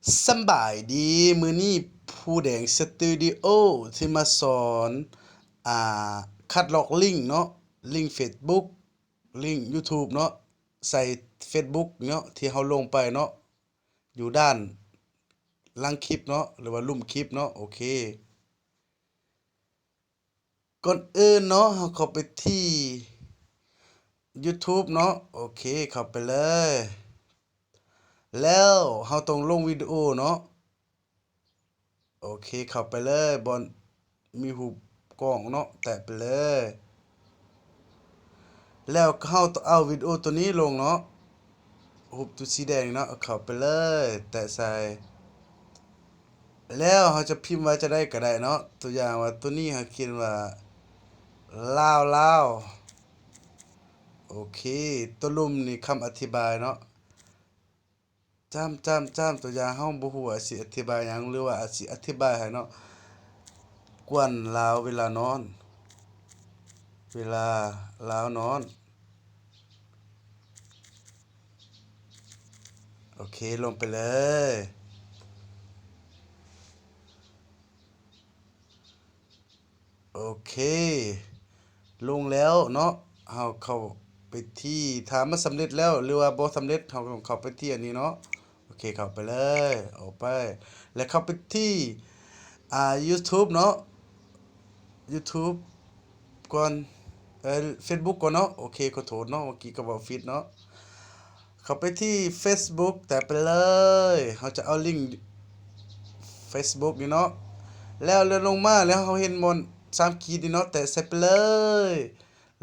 ສຳບາຍດີ, ມື້ນີ້ຜູ້ແດງສະຕູດິໂອທີ່ມາສອນ ອ່າ ຄັດລອກລິ້ງເນາະ, ລິ້ງເຟສບຸກ, ລິ້ງຢູທູບເນາະ, ໃສ່ເຟສບຸກເນາະ ທີ່ເຮົາລົງໄປເນາະ, ຢູ່ດ້ານຫຼັງຄລິບເນາະ ຫຼືວ່າລຸ່ມຄລິບເນາະ. ໂອເຄ. ກ່ອນອື່ນເນາະ ເຮົາເຂົ້າໄປທີ່ຢູທູບເນາະ. ໂອເຄ ເຂົ້າໄປເລີຍ. ແລ້ວເຮົາຕ້ອງລົງວິດີໂອເນາະ. ໂອເຄ ເຂົ້າໄປເລີຍ ບ່ອນມີຮູບກ້ອງເນາະ ແຕະໄປເລີຍ. ແລ້ວເຮົາຕ້ອງເອົາວິດີໂອໂຕນີ້ລົງເນາະ, ຮູບໂຕສີແດງນີ້ເນາະ ເຂົ້າໄປເລີຍ ແຕະໃສ່. ແລ້ວເຮົາຈະພິມວ່າຈັ່ງໃດກໍໄດ້ເນາະ, ຕົວຢ່າງວ່າໂຕນີ້ເຮົາຂຽນວ່າ ລາວລາວ. ໂອເຄ ໂຕລຸ່ມນີ້ຄຳອະທິບາຍເນາະ. ຈ້ຳ ຈ້ຳ ຈ້ຳ ຕົວຢ່າງເຮົາບໍ່ຮູ້ວ່າຊິອະທິບາຍຫຍັງ ຫຼືວ່າອາດຊິອະທິບາຍໃຫ້ເນາະ, ກວນລາວເວລານອນ, ເວລາລາວນອນ. ໂອເຄ ລົງໄປເລີຍ. ໂອເຄ ລົງແລ້ວເນາະ, ເຮົາເຂົ້າໄປທີ່ ຖ້າມັນສຳເລັດແລ້ວ ຫຼືວ່າບໍ່ສຳເລັດ ເຮົາຕ້ອງເຂົ້າໄປທີ່ອັນນີ້ເນາະ. ໂອເຄ ເຂົ້າໄປເລີຍ ອອກໄປ ແລ້ວເຂົ້າໄປທີ່ ອ່າ ຢູທູບເນາະ, ຢູທູບກ່ອນ ເອີ ເຟສບຸກກ່ອນເນາະ. ໂອເຄ ຂໍໂທດເນາະ ເມື່ອກີ້ກໍເວົ້າຜິດເນາະ. ເຂົ້າໄປທີ່ເຟສບຸກ ແຕະໄປເລີຍ. ເຮົາຈະເອົາລິ້ງເຟສບຸກນີ້ເນາະ, ແລ້ວເລື່ອນລົງມາ ແລ້ວເຮົາເຫັນບ່ອນສາມຂີດນີ້ເນາະ, ແຕະໃສ່ໄປເລີຍ.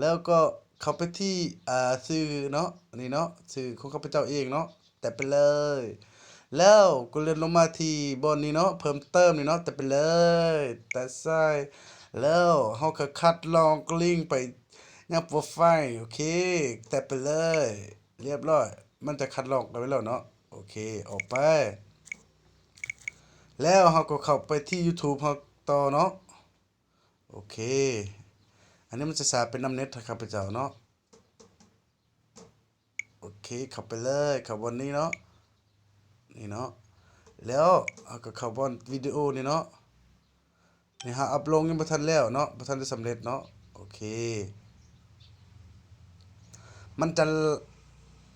ແລ້ວກໍເຂົ້າໄປທີ່ ອ່າ ຊື່ເນາະ, ນີ້ເນາະ ຊື່ຂອງຂ້າພະເຈົ້າເອງເນາະ, ແຕະໄປເລີຍ. ແລ້ວກໍເລື່ອນລົງມາທີ່ບ່ອນນີ້ເນາະ, ເພີ່ມເຕີມນີ້ເນາະ, ແຕະໄປເລີຍ, ແຕະໃສ່. ແລ້ວເຮົາກໍຄັດລອກລິ້ງໄປຍັງໂປຣໄຟລ໌. ໂອເຄ ແຕະໄປເລີຍ. ລຽບຮ້ອຍ ມັນຈະຄັດລອກໄປແລ້ວເນາະ. ໂອເຄ ອອກໄປ ແລ້ວເຮົາກໍເຂົ້າໄປທີ່ຢູທູບເຮົາຕໍ່ເນາະ. ໂອເຄ ອັນນີ້ມັນຈະສາເປັນນຳເນັດໃຫ້ຂ້າພະເຈົ້າເນາະ. ໂອເຄ ເຂົ້າໄປເລີຍ ເຂົ້າບ່ອນນີ້ເນາະ, ນີ້ເນາະ. ແລ້ວເຮົາກໍເຂົ້າບ່ອນວິດີໂອນີ້ເນາະ. ນີ້ເຮົາອັບລົງຍັງບໍ່ທັນແລ້ວເນາະ, ບໍ່ທັນໄດ້ສຳເລັດເນາະ. ໂອເຄ ມັນຈະ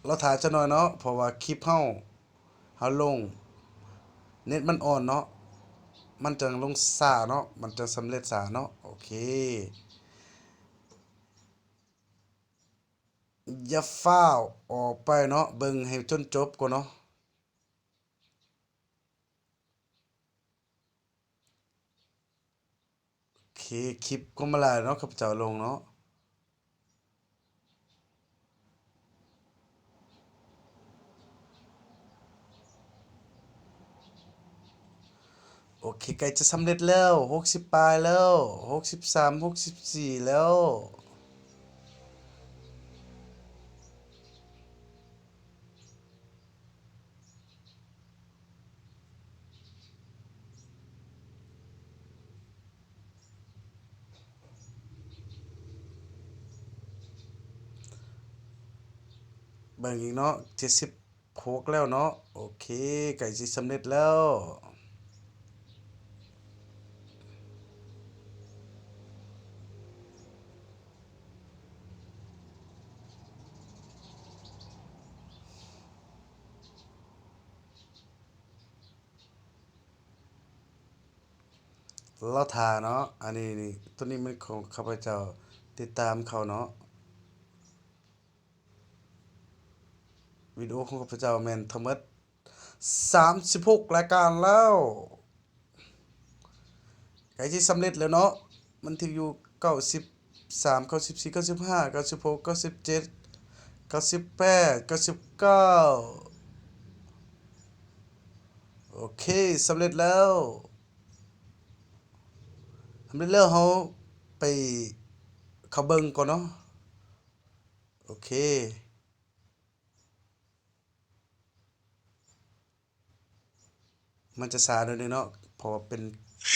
ລໍຖ້າຈັກໜ້ອຍເນາະ, ເພາະວ່າຄລິບເຮົາ ເຮົາລົງ ເນັດມັນອ່ອນເນາະ, ມັນຈັ່ງລົງຊ້າເນາະ, ມັນຈັ່ງສຳເລັດຊ້າເນາະ. ໂອເຄ ຢ່າຟ້າວອອກໄປເນາະ, ເບິ່ງໃຫ້ຈົນຈົບກ່ອນເນາະ. ໂອເຄ ຄລິບກໍມາຫຼາຍເນາະ ຂ້າພະເຈົ້າລົງເນາະ. ໂອເຄ ໃກ້ຈະສຳເລັດແລ້ວ, ຫົກສິບປາຍແລ້ວ, ຫົກສິບສາມ ຫົກສິບສີ່ແລ້ວ. ເບິ່ງອີກເນາະ, ເຈັດສິບຫົກແລ້ວເນາະ. ໂອເຄ ໃກ້ຊິສຳເລັດແລ້ວ. ລໍຖ້າເນາະ, ອັນນີ້ນີ້ ໂຕນີ້ແມ່ນຂອງຂ້າພະເຈົ້າຕິດຕາມເຂົາເນາະ. ວິດີໂອຂອງຂ້າພະເຈົ້າແມ່ນທັງໝົດສາມສິບຫົກລາຍການແລ້ວ. ໃກ້ຊິສຳເລັດແລ້ວເນາະ, ມັນຖືກຢູ່ເກົ້າສິບສາມ ເກົ້າສິບສີ່ ເກົ້າສິບຫ້າ ເກົ້າສິບຫົກ ເກົ້າສິບເຈັດ ເກົ້າສິບແປດ ເກົ້າສິບເກົ້າ. ໂອເຄ ສຳເລັດແລ້ວ. ສຳເລັດແລ້ວ ເຮົາໄປເຂົ້າເບິ່ງກ່ອນເນາະ. ໂອເຄ ມັນຈະຊ້າໜ້ອຍໜຶ່ງເນາະ ເພາະວ່າເປັນ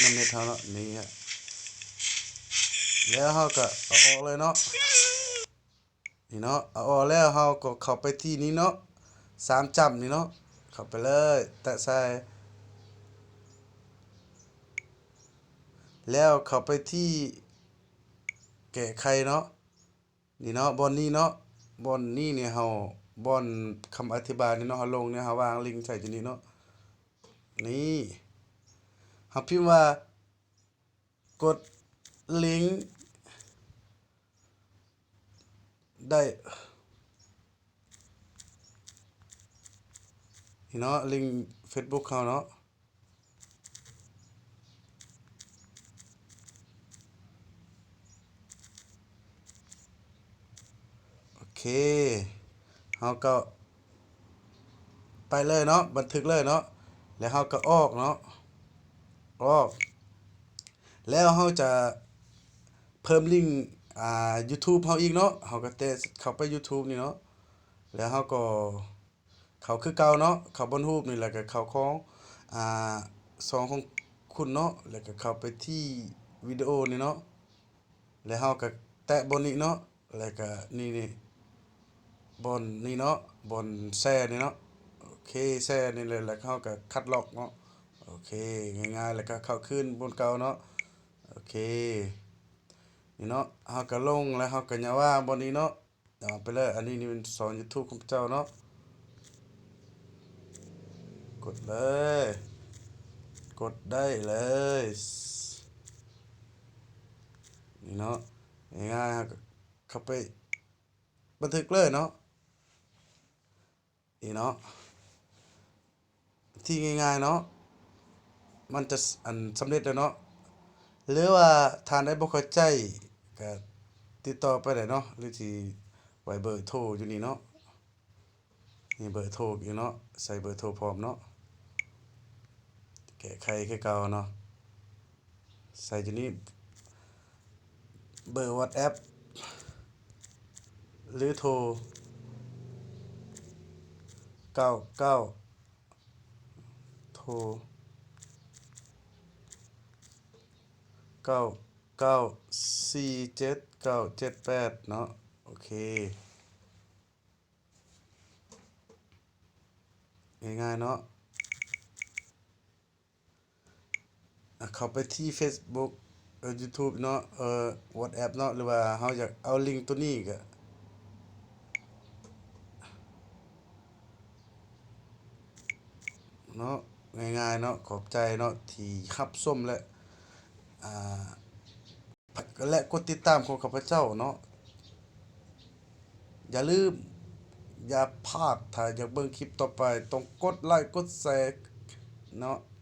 ນຳເນັດເຮົາເນາະ. ນີ້ ແລ້ວເຮົາກໍເອົາອອກເລີຍເນາະ. ນີ້ເນາະ ເອົາອອກແລ້ວ ເຮົາກໍເຂົ້າໄປທີ່ນີ້ເນາະ, ສາມຈ້ຳນີ້ເນາະ, ເຂົ້າໄປເລີຍ ແຕະໃສ່. ແລ້ວເຂົ້າໄປທີ່ແກ້ໄຂເນາະ. ນີ້ເນາະ ບ່ອນນີ້ເນາະ ບ່ອນນີ້ນີ້ເຮົາ ບ່ອນຄຳອະທິບາຍນີ້ເນາະ ເຮົາລົງນີ້ ເຮົາວາງລິງໃສ່ຢູ່ນີ້ເນາະ. ນີ້ ເຮົາພິມວ່າ ກົດລິງໄດ້ ນີ້ເນາະ ລິງເຟສບຸກເຮົາເນາະ. ໂອເຄ ເຮົາກໍໄປເລີຍເນາະ ບັນທຶກເລີຍເນາະ ແລ້ວເຮົາກໍອອກເນາະ ອອກ ແລ້ວເຮົາຈະເພີ່ມລິງ ອ່າ ຢູທູບເຮົາອີກເນາະ. ເຮົາກໍແຕະເຂົ້າໄປຢູທູບນີ້ເນາະ ແລ້ວເຮົາກໍ ເຂົ້າຄືເກົ່າເນາະ ເຂົ້າບ່ອນຮູບນີ້ ແລ້ວກໍເຂົ້າຂອງ ອ່າ ຊ່ອງຂອງຄຸນເນາະ ແລ້ວກໍເຂົ້າໄປທີ່ວິດີໂອນີ້ເນາະ ແລ້ວເຮົາກໍແຕະບ່ອນນີ້ເນາະ ແລ້ວກໍນີ້ ນີ້ ບ່ອນນີ້ເນາະ ບ່ອນແຊນີ້ເນາະ. ໂອເຄ ແຊນີ້ເລີຍ ແລ້ວເຮົາກໍຄັດລອກເນາະ. ໂອເຄ ງ່າຍໆ ແລ້ວກໍເຂົ້າຄືນບ່ອນເກົ່າເນາະ. ໂອເຄ ນີ້ເນາະ ເຮົາກໍລົງ ແລ້ວເຮົາກໍຫຍັບວາງບ່ອນນີ້ເນາະ. ເອົາໄປເລີຍ ອັນນີ້ນີ້ເປັນຊ່ອງຢູທູບຂອງເຈົ້າເນາະ ກົດເລີຍ ກົດໄດ້ເລີຍ ນີ້ເນາະ ງ່າຍໆ ເຮົາກໍເຂົ້າໄປບັນທຶກເລີຍເນາະ. ນີ້ເນາະ ທີ່ງ່າຍໆເນາະ ມັນຈະ ອັນ ສຳເລັດແລ້ວເນາະ. ຫຼືວ່າທ່ານໃດບໍ່ເຂົ້າໃຈກໍຕິດຕໍ່ໄປໄດ້ເນາະ ຫຼືຊິໄວ້ເບີໂທຢູ່ນີ້ເນາະ. ມີເບີໂທຢູ່ເນາະ ໃສ່ເບີໂທພ້ອມເນາະ. ແກ້ໄຂຄືເກົ່າເນາະ ໃສ່ຢູ່ນີ້ ເບີວັອດແອັບ ຫຼືໂທ ເກົ້າເກົ້າ ໂທ ເກົ້າເກົ້າສີ່ເຈັດເກົ້າເຈັດແປດເນາະ. ໂອເຄ ງ່າຍໆເນາະ. ອາ ເຂົ້າໄປທີ່ເຟສບຸກ ເອີ ຢູທູບເນາະ ເອີ ວັອດແອັບເນາະ ຫຼືວ່າເຮົາຢາກເອົາລິງໂຕນີ້ກະເນາະ ງ່າຍໆເນາະ. ຂອບໃຈເນາະທີ່ຮັບຊົມ ແລະ ອາ ແລະ ກົດຕິດຕາມຂອງຂ້າພະເຈົ້າເນາະ. ຢ່າລືມ ຢ່າພາດ ຖ້າຢາກເບິ່ງຄລິບຕໍ່ໄປ ຕ້ອງກົດໄລ ກົດແຊເນາະ.